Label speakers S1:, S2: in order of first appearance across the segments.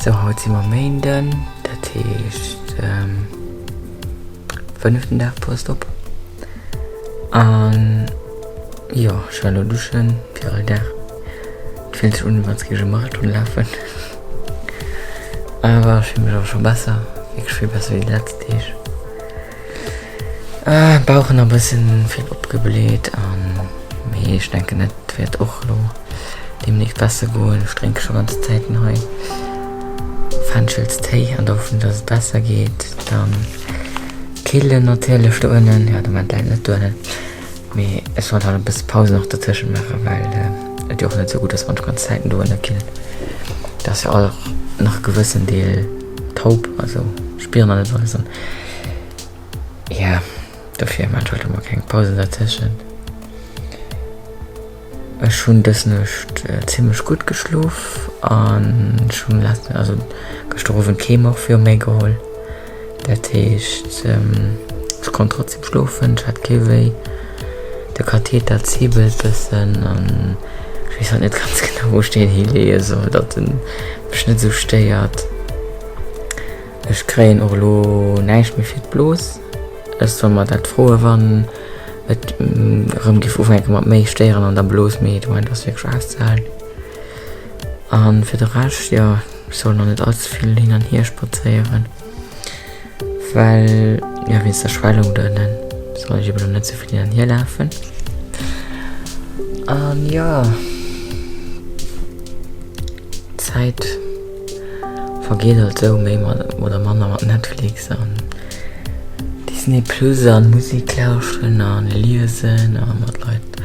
S1: Sou, haut si mer Méinden, dat heescht fënneften Dag Post-op. An jo, ech war elo duschen, wéi all Dag. Et fillt sech un, wéi wann s géif ech e Marathon lafen. Awer ech fille mech awer scho besser, wierklech vill besser wéi déi letzt Deeg. Bauch nach e bëssen vill opgebléit an mee ech denken et wäert och elo deemnächst besser goen. Ech drénke scho ganz Zäiten hei Fenchel's-Téi an der Hoffnung dass et besser geet. Dann killen natierlech do ënnen, jo de Moment läit net do ënnen, mee ech sollt halt e bësse Pause nach dertëschent maachen, well et jo och net esou gutt ass wann ech ganz Zäiten do ënne killen. Dat ass jo och nach e gewëssen Deel taub, also spieren an net alles an. Ja, dofir maan ech halt emmer keng Pausen dertëschent. Ech hunn dës Nuecht zimmlech gutt geschlof an ech hunn letzt, also gëschter Owend kee Morphium méi geholl. Dat heescht ech konnt trotzdem schlofen, ech hat kee wéi. De Katheter zibelt bëssen an ech weess halt net ganz genau wou ech deen hileeë soll, datt en mech net esou stéiert. Ech kréien och elo näischt méi fir d'Blos. Ech soll mer dat froe wann et erëm géif ufänke mat méi stéieren an der Blos, mee de Moment ass wierklech auszehalen. A fir de Rescht, jo, ech soll nach net all ze vill hin an hier spadséieren, well, jo, wéinst der Schwellung do ënnen soll ech eben och net ze vill hin an hier lafen. An jo. D'Zäit vergeet alt sou, méi oder manner mat Netflix an Disney Plus an Musek lauschteren an liesen a mat Leit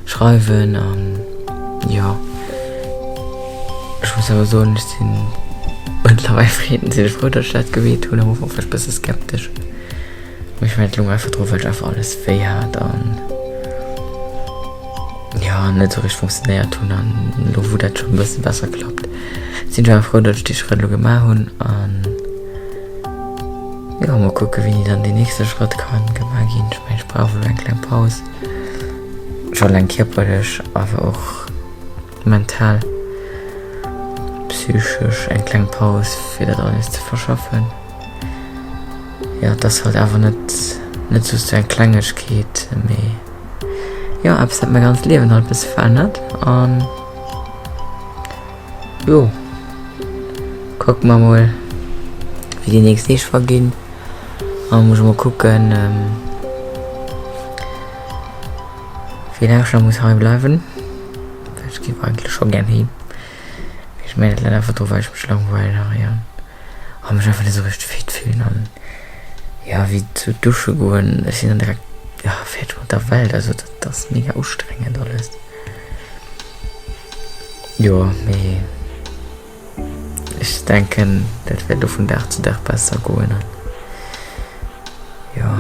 S1: schreiwen an jo. Ech muss awer soen, ech sinn mëttlerweil freen, sinn ech frou, datt ech dat gemeet hunn. Am Ufank war ech bësse skeptesch, mee ech mengen et loung einfach dru well ech einfach alles wéi hat an. Jo, net sou richteg funktionéiert hunn an elo wou dat schonn e bësse besser klappt, sinn ech awer frou, datt ech dee Schrëtt elo gemaach hunn an jo, mol kucke wéini dann deen nächste Schrëtt kann gemaach ginn. Ech mengen ech brauch elo eng kleng Paus, scho eleng kierperlech awer och mental, psychesch eng kleng Paus fir dat alles ze verschaffen. Jo, et ass halt awer net net just eng Klengegkeet, mee. Jo, eppes wat mäi ganzt Liewen halt bësse verännert an jo, kucke mer mol wéi déi nächst Deeg verginn a muss mol kucken wéi laang ech nach muss hei bleiwen, well ech géif eigentlech scho gär heem, mee ech mengen et läit einfach dru well ech mech langweilen hei an a mech einfach net esou richteg fit fillen an jo wéi zu dusche goen, ech sinn dann direkt jo fäerdeg mat der Welt, also dat ass mega ustrengend alles. Jo mee ech denken dat wäert elo vun Dag zu Dag besser goen an jo.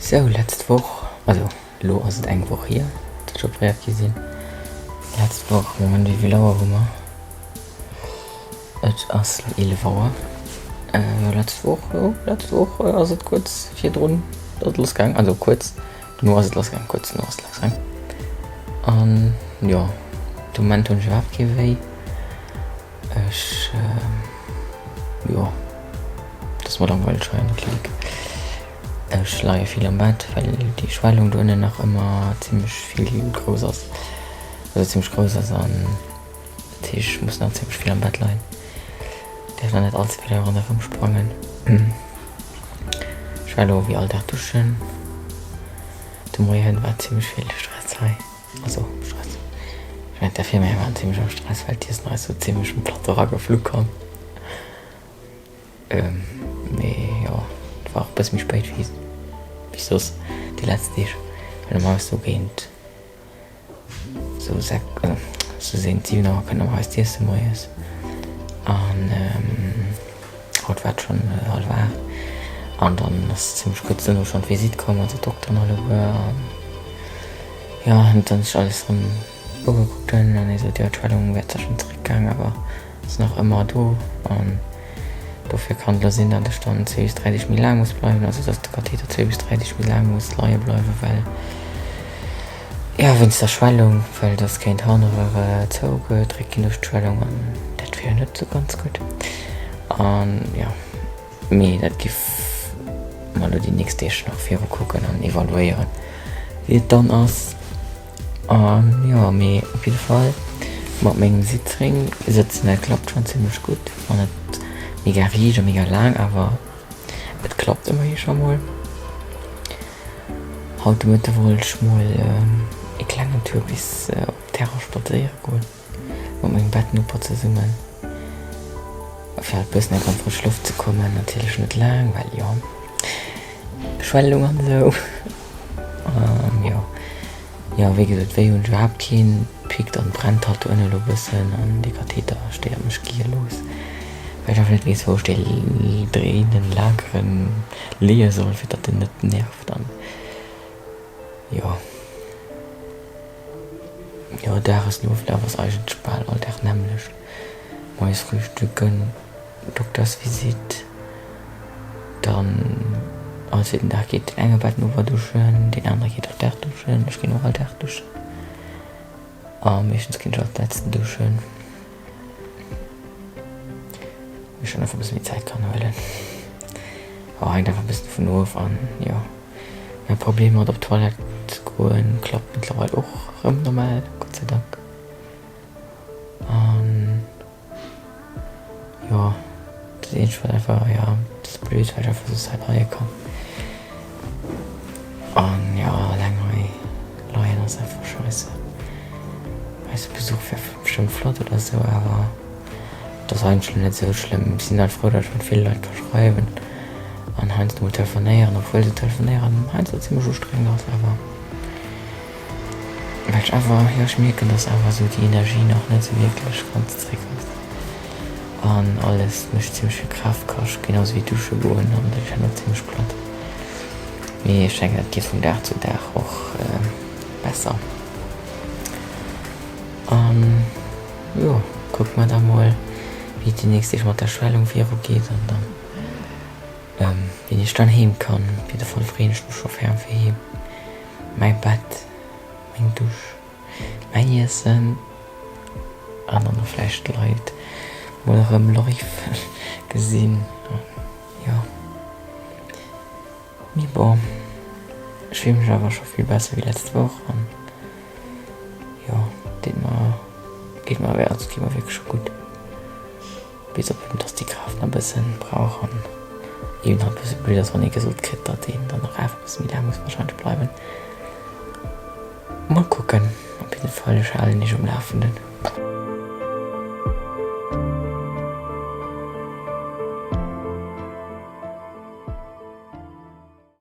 S1: Sou letzt Woch, also Elo ass et eng Woch hier, datt ech operéiert gi sinn. Letzt Woch, Moment, wéi vill Auer hu mer? Et ass elo 11 Auer. Jo, letzt Woch, jo, letzt Woch ass et kuerz virdrun datt et lassgaang, also kuerz dono ass et lassgaang, kuerz dono ass et lassgaang. An jo, de Moment hunn ech iwwerhaapt kee Wéi. Ech, jo, et ass mer langweileg hei an der Klinik. Ech leie vill am Bett, well déi Schwellung do ënnen nach ëmmer zimmlech vill grouss ass, also zimmlech grouss ass an dat heescht ech muss nach zimmlech vill am Bett leien. Däerf nach net all ze vill ronderëm sprangen. Ech war elo wéi all Dag duschen. De Moien war zimmlech vill Stress hei, also Stress, ech mengen d'Infirmière waren zimmlech am Stress, well d'Iessen eis sou zimmlech um Plateau erageflu komm. Mee jo, et war och e bësse méi spéit wéi wéi soss déi letzt Deeg, well normalerweis sou géint sou 6, sou géint 7 Auer kënnt normalerweis d'Iesse moies an haut war et schonn hallef 8 an dann ass zimmlech kuerz duerno schonn d'Visitt komm, also d'Dokteren alleguer an jo, an dann sech alles erëm ugekuckt hunn an hie sot, jo d'Schwellung wär zwar schonn zeréckgaang, awer ass nach ëmmer do an dofir kann et elo sinn, datt ech dann zwee bis dräi Deeg méi laang muss bleiwen, also datt de Katheter zwee bis dräi Deeg méi laang muss leie bleiwen, well. Jo, wéinst der Schwellung, well dass kéint Harnröhre zougedréckt ginn duerch d'Schwellung an dat wier net sou ganz gutt. An jo, mee dat giff mer elo déi nächst Deeg nach viru kucken an evaluéieren, wéi et dann ass. An jo, mee op jidde Fall mat mengem Sitzring sëtzen, dat klappt schonn zimmlech gutt. War net mega riicht a mega laang, awer et klappt ëmmerhi scho mol. Haut de Mëtte wollt ech mol ee klengen Tour bis op d'Terrass spadséiere goen, mat mengem Bettnoper zesummen, fir halt bëssen eng an d'frësch Loft ze kommen. Natierlech net laang, well jo, Schwellung an esou. Jo, jo, wéi gesot, wéi hunn ech iwwerhaapt keen, pickt an brennt halt do ënne lo bëssen an dee Katheter stéiert mech gierlos, well ech einfach net weess, wou ech dee dréinen, lageren, leeë soll, fir datt en net nervt. Dann jo jo Dagesoflaf ass eigentlech bal all Dag nämmlecht. Moies frühstücken, Doktersvisitt, dann all zweeten Dag geet den enge Bettnoper duschen, deen anere geet all Dag duschen, ech ginn och all Dag duschen a meeschtens ginn ech als letzten duschen. Ech schon einfach bëssen méi Zäit kann huelen. Oh, hänkt einfach bëssen dovun of an jo mäi Problem mat op d'Toilette goen klappt mëttlerweil och rëm normal, Gott sei Dank. An jo dat eenzegt wat einfach jo dat ass blöd well ech einfach soss hei leie kann. An jo eleng hei leien ass einfach scheisse. Eise Besuch wär bestëmmt flott oder sou awer. Et ass eigentlech net esou schlëmm. Ech sinn halt frou, datt ech mat ville Leit ka schreiwen an heiansdo mol telefonéieren, obwuel esou telefonéieren heiansdo zimmlech ustrengend ass, awer well ech awer, jo, ech mierken, datt awer esou déi Energie nach net esou wierklech ganz zréck ass an alles mech zimmlech vill Kraaft kascht, genau esou wéi dusche goen an ech herno zimmlech platt. Mee ech denken, dat geet vun Dag zu Dag och besser an. Jo, kucke mer da mol wéi et déi nächst Deeg mat der Schwellung viru geet an dann wéini ech dann heem kann. Op jidde Fall freeën ech mech scho ferm fir heem. Mäi Bett, meng Dusch, mäin Iessen an dann och vläicht d'Leit mol erëm live gesinn. Jo, mee bon, ech fill mech awer scho vill besser wéi letzt Woch an jo, deet mer. Geet mer also geet mer wierklech scho gutt. Bis op eben dass déi Kraaft nach e bëssen brauch an eben nach e bësse blöd ass wann ee gesot kritt datt een dann nach awer e bësse méi laang muss wahrscheinlech bleiwen. Mol kucken, op jidde Fall ech halen iech um Lafenden.